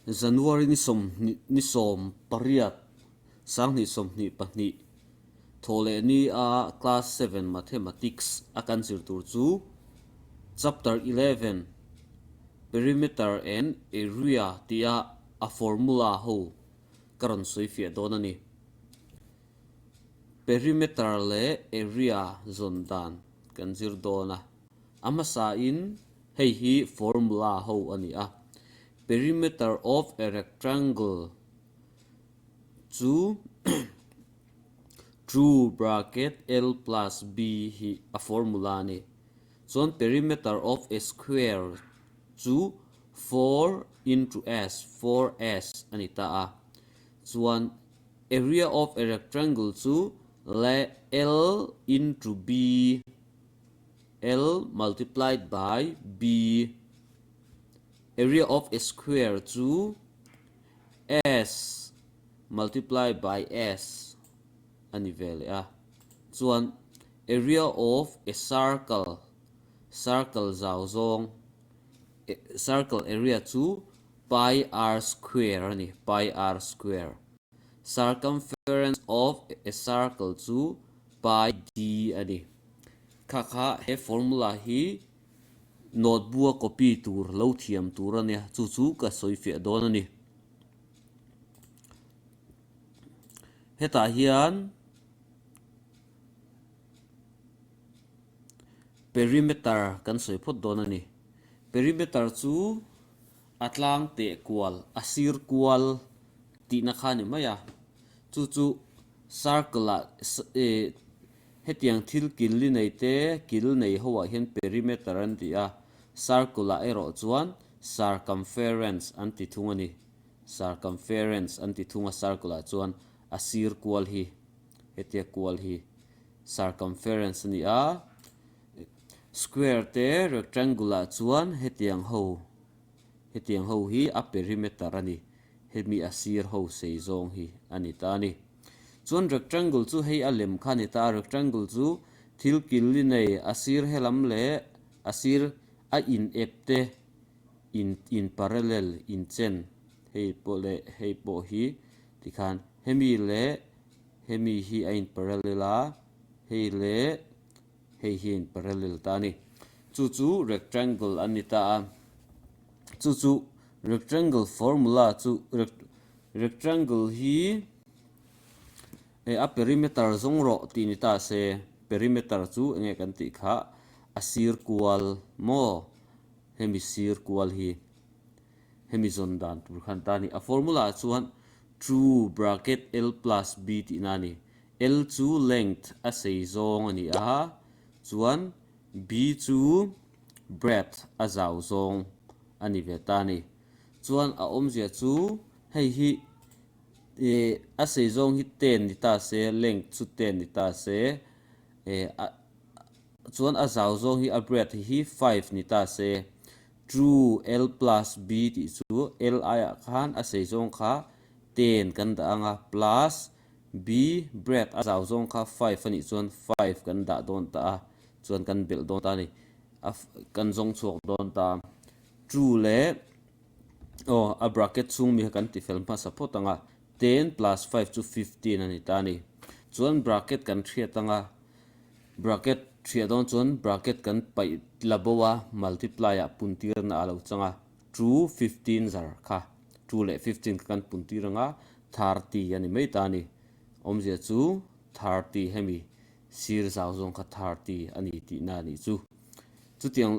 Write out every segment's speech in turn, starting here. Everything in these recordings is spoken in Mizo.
January ni sawmhnih ni 18 2022 thawhleh ni a class 7 mathematics a kan zir tur chu chapter 11 perimeter and area tih a a formula ho ka rawn sawi fiah dawn a ni. Perimeter leh area zawn dan kan zir dawn a. A hmasain hei hi formula ho a ni a, perimeter of a rectangle chu two bracket L plus B hi a formula a ni. Chuan perimeter of a square chu 4 into S, 4S a ni ta a. Chuan area of a rectangle chu L into B. L multiplied by B. Area of a square chu S multiplied by S a ni ve leh a. Chuan area of a circle, circle zau zawng, circle area chu pi r square a ni, pi r square. Circumference of a circle chu pi d a ni. Kha kha he formula hi note bu a copy tur lo thiam tur a nia, chu chu ka sawi fiah dawn a ni. Hetah hian perimeter kan sawi phawt dawn a ni. Perimeter chu a tlang teh kual, a sir kual tihna kha a ni mai a, chu chu circle ah eh hetiang thil kil li nei te kil nei ho ah hian perimeter an ti a, circle ah erawh chuan circumference an ti thung a ni, circumference an ti thung a circle ah chuan a sir kual hi hetia kual hi circumference a ni a. Square te rectangle ah chuan hetiang ho hetiang ho hi a perimeter a ni hemi a sir ho sei zawng hi a ni ta a ni. Chuan rectangle chu hei a lem kha a ni ta a rectangle chu thil kil li nei a sir helam leh a sir a in ep te in in parallel in chen hei pawh leh hei pawh hi tikhan hemi leh hemi hi a in parallel a hei leh Hei hi in parallel ta a ni. Chu chu rectangle an ni ta a. Chu chu rectangle formula chu rectangle hi a perimeter zawng rawh tih ni ta se perimeter chu enge kan tih kha a sir kual maw hemi sir kual hi hemi zawn dan tur khan ta a ni. A formula ah chuan two bracket L plus B tihna a ni. L chu length a sei zawng a ni a, chuan B chu breadth a zau zawng a ni ve ta a ni. Chuan a awmzia chu hei hi eh a sei zawng hi ten ni ta se, length chu ten ni ta se, eh a chuan a zau zawng hi a breadth hi five ni ta se, two L plus B tih chu L aiah khan a sei zawng kha ten kan dah ang a, plus B, Bread a zau zawng kha five a nih chuan five kan dah dawn ta a, chuan kan belh dawn ta a ni. A kan zawng chhuak dawn ta a. Two leh aw a bracket chhung mi kha kan ti fel hmasa phawt ang a, ten plus five chu 15 a ni ta a ni. Chuan bracket kan hriat ang a, bracket hriah dawn chuan bracket kan paih la bo a, multiply ah puntir na a lo chang a, two 15 zar kha. Two leh 15 kha kan pun tir anga 30 a ni mai ta a ni. Awmzia chu 30 hemi sir zau zawng kha 30 a ni tihna a nih chu. Chutiang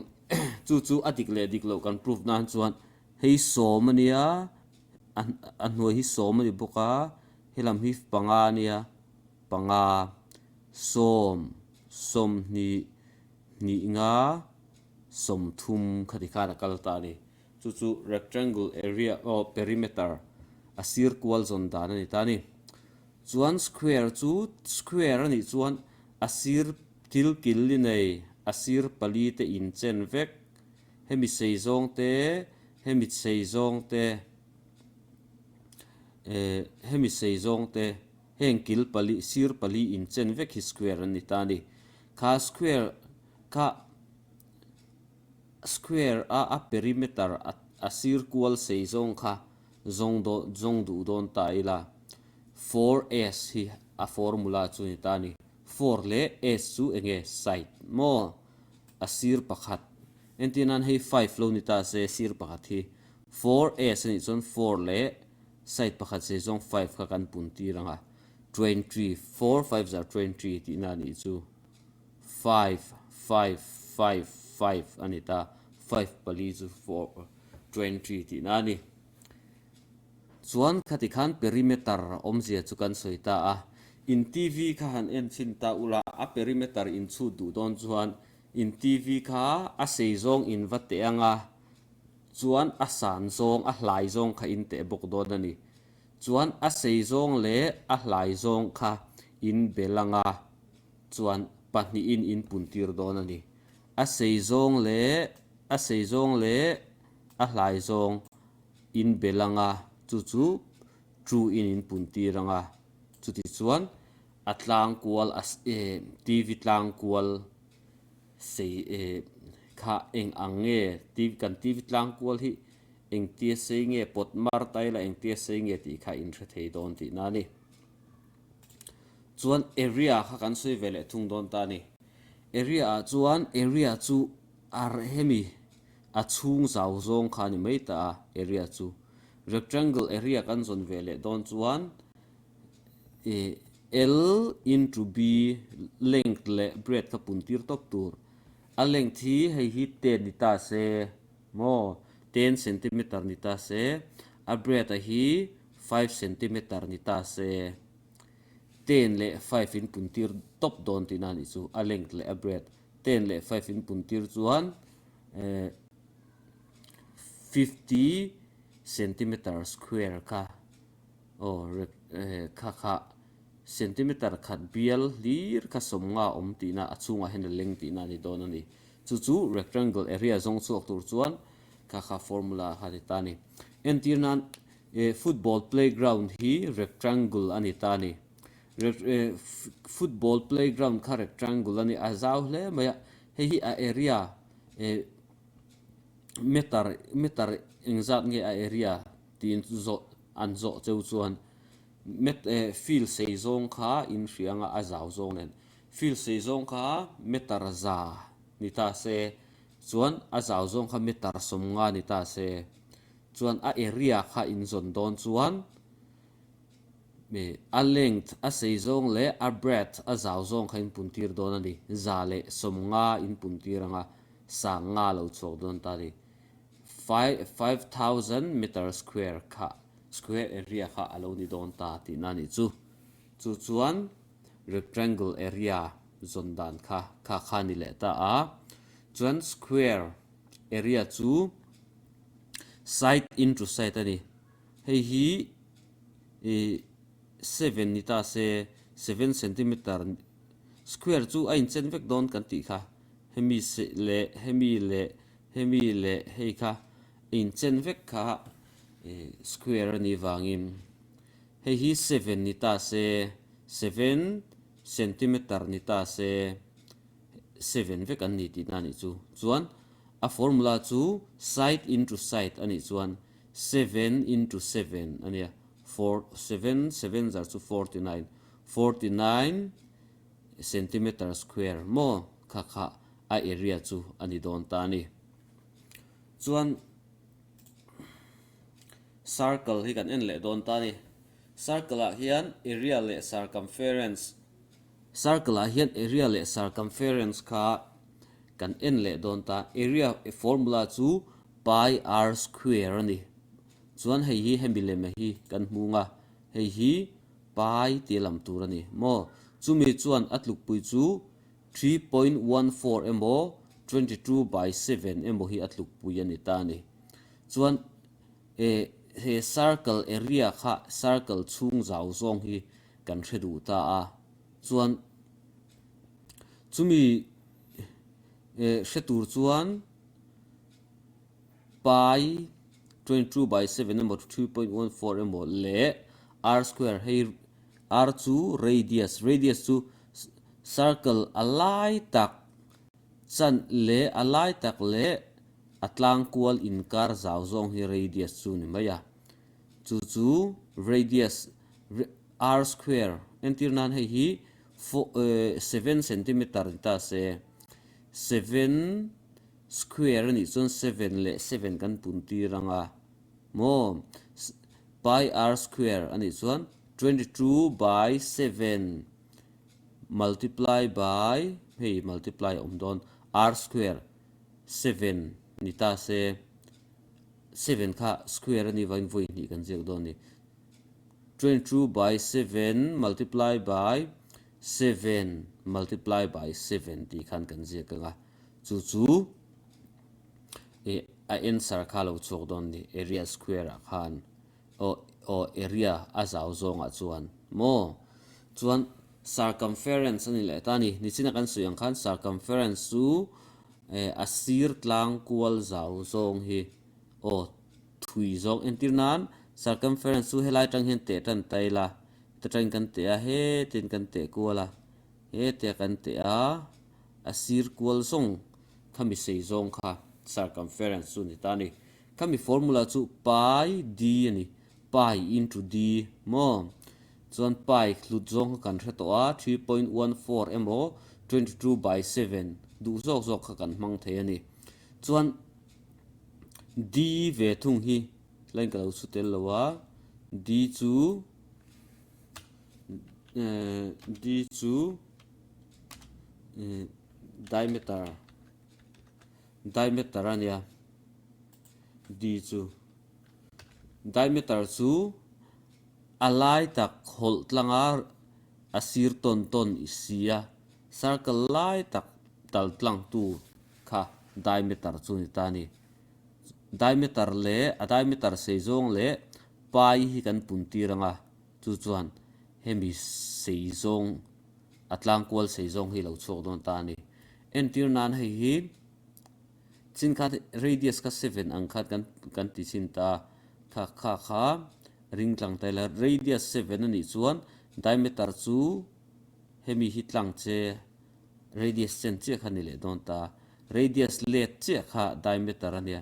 chu chu a dik leh dik loh kan proof nan chuan hei sawm a nia, a hnuai hi sawm a ni bawk a, helam hi panga a nia, panga, sawm, 20, hnih nga, 30 khati khan a kal ta a ni. Chu chu rectangle area aw perimeter a sir kual zawn dan a ni ta a ni. Chuan square chu square a nih chuan a sir thil kil li nei a sir pali te inchen vek hemi sei zawng te hemi sei zawng te eh hemi sei zawng te heng kil pali sir pali inchen vek hi square an ni ta a ni. Kha square kha. Square a a perimeter a sir kual sei zawng kha Zawng dawn zawng duh dawn ta ila 4S hi a formula chu ni ta a ni. Four leh S chu enge side maw? A sir pakhat. Entir nan hei five lo ni ta se sir pakhat hi 4S a nih chuan four leh side pakhat sei zawng five kha kan pun tir ang a, 24 five zar 20 tihna a nih chu. Five five five five a ni ta, five pali chu four 20 tihna a ni. Chuan khati khan perimeter awmzia chu kan sawi ta a, in TV kha han en chhin ta ula, a perimeter in chhut duh dawn chuan in TV kha a sei zawng in va teh ang a, chuan a san zawng a hlai zawng kha in teh bawk dawn a ni. Chuan a sei zawng leh a hlai zawng kha in bel ang a, chuan pahnihin in pun tir dawn a ni. A sei zawng leh a sei zawng leh a hlai zawng in bel ang a, chu chu true in in pun tir ang a, chuti chuan a tlang kual a TV tlang kual sei kha eng ang nge TV kan TV tlang kual hi engtia sei nge pawt mar ta ila engtia sei nge tih kha in hre thei dawn tihna a ni. Chuan area kha kan sawi ve leh thung dawn ta a ni. Area ah chuan area chu a hemi a chhung zau zawng kha a ni mai ta a area chu. Rectangle area kan zawn ve leh dawn chuan ih L into B length leh breadth kha pun tir tawp tur. A length hi hei hi ten ni ta se maw ten centimeter ni ta se a breadth a hi five centimeter ni ta se ten leh five in pun tir tawp dawn tihna a nih chu a length leh a breadth ten leh five in pun tir chuan eh fifty centimeter square kha aw eh kha kha centimeter khat bial hlir kha sawmnga awm tihna a chhungah hian a leng tihna a ni dawn a ni chu chu rectangle area zawng chhuak tur chuan kha kha formula kha a ni ta a ni entir nan Eh football playground hi rectangle a ni ta a ni. Eh football playground kha rectangle a ni a zau hle mai a, hei hi a area eh meter meter engzat nge a area tiin zawh an zawh cheu chuan met eh field sei zawng kha in hria anga a zau zawng nen field sei zawng kha meter za ni ta se chuan a zau zawng kha meter 50 ni ta se. Chuan a area kha in zawn dawn chuan a length a sei zawng leh a breadth a zau zawng kha in pun tir dawn a ni. 150 in pun tir ang a, sang nga lo chhuak dawn ta a ni. 5000 meter square kha square area kha a lo ni dawn ta tihna a nih chu. Chu chuan rectangle area zawn dan kha kha kha ni leh ta a. Chuan square area chu Side into side a ni. Hei hi ih seven ni ta se seven centimeter square chu a inchen vek dawn kan tih kha. Hemi leh hemi leh hemi leh hei kha a inchen vek kha ih square a nih vangin hei hi seven ni ta se seven centimeter ni ta se seven vek an ni tihna a nih chu. Chuan A formula chu side into side a nih chuan seven into seven a nia, four seven seven zar chu 49, 49 centimeter square maw kha kha a area chu a ni dawn ta a ni. Chuan circle hi kan en leh dawn ta a ni. Circle ah hian area leh circumference Circle ah hian area leh circumference kha kan en leh dawn ta. Area formula chu pi r square a ni. Chuan hei hi hemi lem hi kan hmung a, hei hi pi tia lam tur a ni maw? Chumi chuan a tlukpui chu 3.14 emaw 22 by 7 emaw hi a tlukpui a ni ta a ni. Chuan eh he circle area kha circle chhung zau zawng hi kan hre duh ta a, chuan chumi eh hre tur chuan pi 22 by 7 emaw 3.14 emaw leh r square hei r chu radius radius chu circle a lai tak chan leh a lai tak leh a tlang kual inkar zau zawng hi radius chu ni mai a. Chu chu radius r square entir nan hei hi 7 centimeter ni ta se 7 square a nih chuan 7 leh 7 kan pun tir ang a maw pi r square a nih chuan 22 by 7 multiply by hei multiply a awm dawn r square 7 ni ta se. 7 kha square a nih vangin vawi hnih kan ziak dawn a ni. 22 by 7 multiply by 7 multiply by 7 tih khan kan ziak ang a. Chu chu eh a answer kha lo chhuak dawn a ni area square ah khan aw aw area a zau zawngah chuan maw chuan circumference a ni leh ta a ni. Nichina kan sawi ang khan circumference chu Eh a sir tlang kual zau zawng hi aw thui zawng entir nan circumference chu helai tang hian teh tan ta ila heta tangin kan teh a hetin kan teh kual a hetia kan teh a a sir kual zawng khami sei zawng kha circumference chu ni ta a ni khami formula chu pi d a ni pi into d maw Chuan pi hlut zawng kha kan hre tawh a, 3.14 emaw 22 by 7 duh zawk zawk kha kan hmang thei a ni. Chuan D ve thung hi line ka lo chhu tel lo a, D chu D chu diameter diameter a nia D chu diameter chu A lai tak hawlh tlanga a sir tawn tawn i si a, circle lai tak tal tlangtu kha diameter chu ni ta a ni. Diameter leh a diameter sei zawng leh pi hi kan pun tir ang a, chu chuan hemi sei zawng a tlangkual sei zawng hi lo chhuak dawn ta a ni. Entir nan hei hi chin kha radius kha 7 ang khan kan ti chhin ta a, kha kha kha. Ring tlang ta ila radius 7 a nih chuan diameter chu hemi hi tlang che radius chen chiah kha ni leh dawn ta. Radius let chiah kha diameter a nia.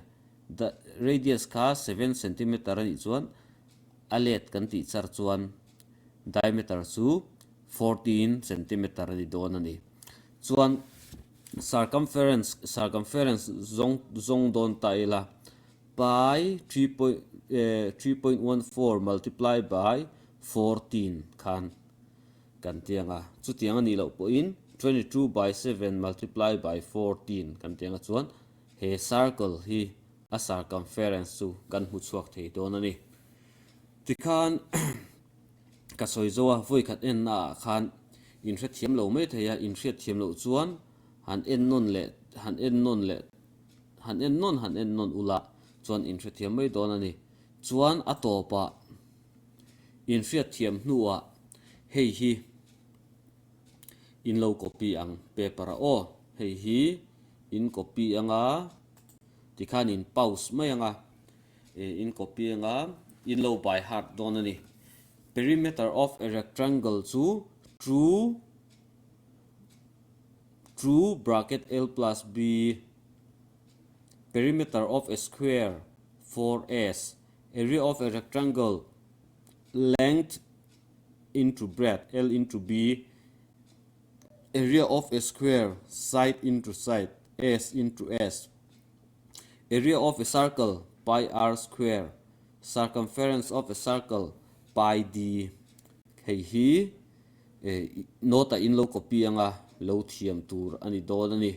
Radius kha 7 centimeter a nih chuan a let kan tih char chuan diameter chu 14 centimeter a ni dawn a ni. Chuan circumference circumference zawng zawng dawn ta ila. Pi 3.14 multiply by 14 khan kan ti ang a, chutiang a nih loh pawhin 22 by 7 multiply by 14 kan ti ang a chuan he circle hi a circumference chu kan hmu chhuak thei dawn a ni. Tikhan ka sawi zo a, vawi khat enna ah khan inhrethiam lo mai thei a, inhriatthiam loh chuan han ennawn leh han ennawn leh Han en nawn han en nawn ula chuan in hrethiam mai dawn a ni. Chuan a tawpah in hriatthiam hnuah hei hi in lo copy ang paper ah aw. Hei hi in copy anga tikhan in pause mai anga in copy anga in lo by heart dawn a ni. Perimeter of a rectangle chu two 2 bracket L plus B Perimeter of a square 4S Area of a rectangle Length into breadth L into B Area of a square Side into side S into S Area of a circle Pi r square Circumference of a circle Pi d Hei hi Note ah in lo copy anga lo thiam tur a ni dawn a ni.